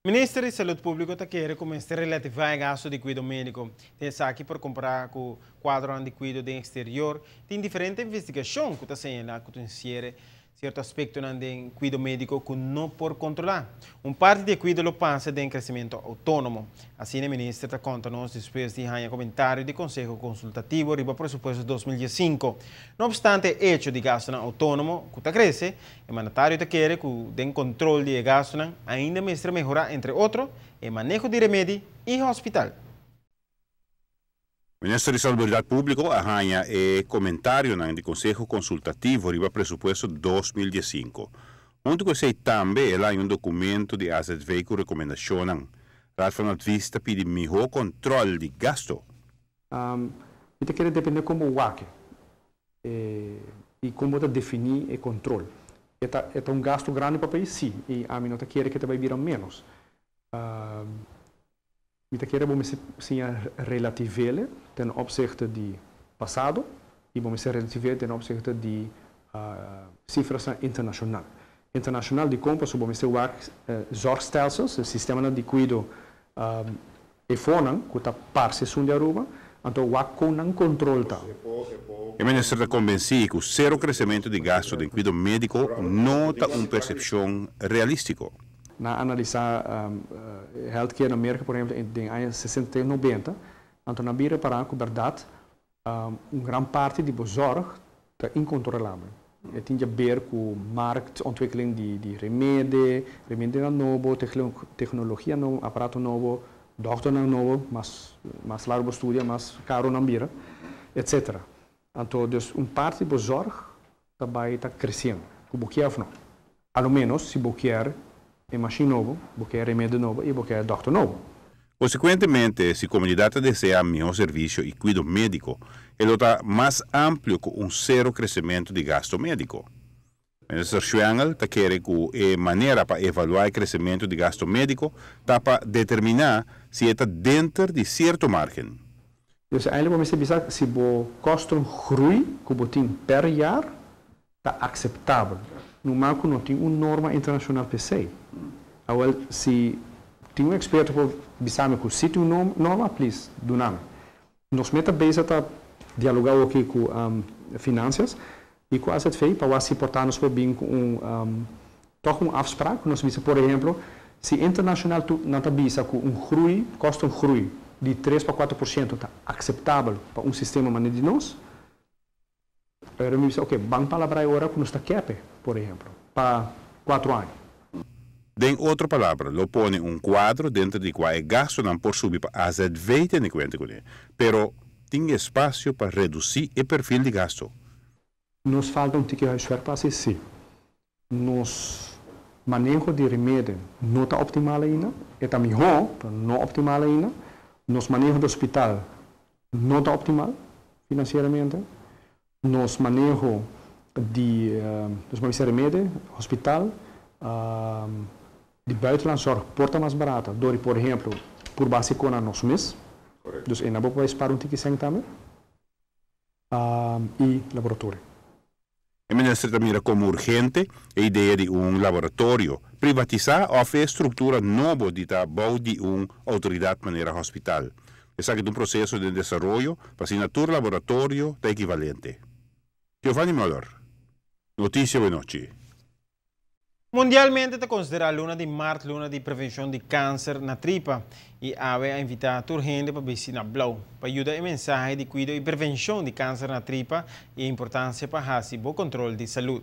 Minister di Salú Públiko ta kere kuminsá relativá e gastu di kuido médiko. Esaki por kompará ku kuadro di kuido den eksterior. Tin diferente investigashon ku ta señalá ku tin sierto aspekto di kuido médiko ku no por kontrolá. Un parti di kuido lo pasa den kresementu outónomo. Asina e minister ta konta nos despues di haña komentario di Konseho Konsultativo riba presupuesto 2005. No opstante, hecho di gastu outónomo ku ta krese, e mandatario ta kere ku den kontrol di gastu ainda mester mehorá, entre otro, e maneho di remedi i hospital. Minister di Salubridat Públiko a haña e komentario di Konseho Konsultativo riba presupuesto 2015. Huntu ku esei tambe el a haña un dokumento di AZV ku rekomendashon. Raad van Advies ta pidi mihó kontrol di gastu. Mi ta kere dependé kon bo wak e i kon bo ta definí e kontrol. E ta un gastu grandi pa e pais? Si, i ami no ta kere ku e bai bira ménos. Mi ta kere bo siña relativ'é ten opzichte di pasado i bo relativ'é ten opzichte di sifra internashonal. Internashonal di kompra, so bo wak zorgstelsels, sistema di kuido e fonan ku ta parse esun di Aruba, anto wak kon nan kontrol ta. E minister ta konvensí ku sero kresementu di gastu di kuido médiko no ta un persepshon realístiko. Nan a analisá healthcare na Amérika, por ehèmpel, den aña 60 i 90, anto nan a ripará ku berdat, un gran parti di zorg ta inkontrolabel. E tin di aber ku marktontwikkeling di remedi, remedi nobo, teknologia nobo, aparato nobo, dòkter nobo, mas largu studia, mas karu nan bira, etc. Anto, dus un parti di zorg tambe ta kresiendo, ku bo ke òf no. A lo ménos, si bo ke e mashin nobo, bo ke remedi nobo i bo ke dòkter nobo. Konsekuentemente, si komunidat deseá mihó servisio i kuido médiko, e ta mas amplio ku un sero kresementu di gastu médiko. Minister Schwengle ta kere ku e manera pa evaluá e kresementu di gastu médiko ta pa determiná si e ta den di sierto margen. Dus eigenlijk moet je zeggen, si bo kostengroei ku bo tin per jaar, ta akseptabel. Normal ku no tin un norma internashonal per se. Awor, si tin un eksperto por bisa mi ku si tin un norma, please, duna mi. Nos meta base ta dialogá aki ku Financiën i ku AZV pa si por ta nos por bin ku un toch un afspraak. Nos bisa, por ehèmpel, si internashonal nan ta bisa ku un groei, kostengroei di 3 pa 4% ta akseptabel pa un sistema manera di nos, pero mi bisa, ok, ban palabrá awor ku nos ta cap e, por ehèmpel, pa 4 aña. Den otro palabra, lo pone un kuadro den di kua e gastunan por subi pa AZV tene kuenta kuné, pero tin espasio pa redusí e perfil di gastu. Nos falta un tiki huiswerk pa sí. Nos maneho di remedi no ta optimal ainda, ta mihó, pero no optimal ainda. Nos maneho di hospital no ta optimal finansieramente. Nos maneho di nos remedi, hospital, di buitenlandzorg por ta mas barata, dor por ehèmpel, por base ku nos mes. Dus ei bo por spar un tiki sèn tambe. I laboratorio. E minister ta mira komo urgente e idea di un laboratorio privatisá òf struktura nobo di ta di un outoridat manera hospital. Esaki ta un proseso di desaroyo pa asina tur laboratorio ta ekivalente. Giovanni Müller, Notisia Awe Nochi. Mundialmente ta konsiderá luna di mart luna di prevenshon di kanser na tripa i awe a invitá tur hende pa bisti na blou pa yuda e mensahe di kuido i prevenshon di kanser na tripa i importansia pa hasi bon kontrol di salú.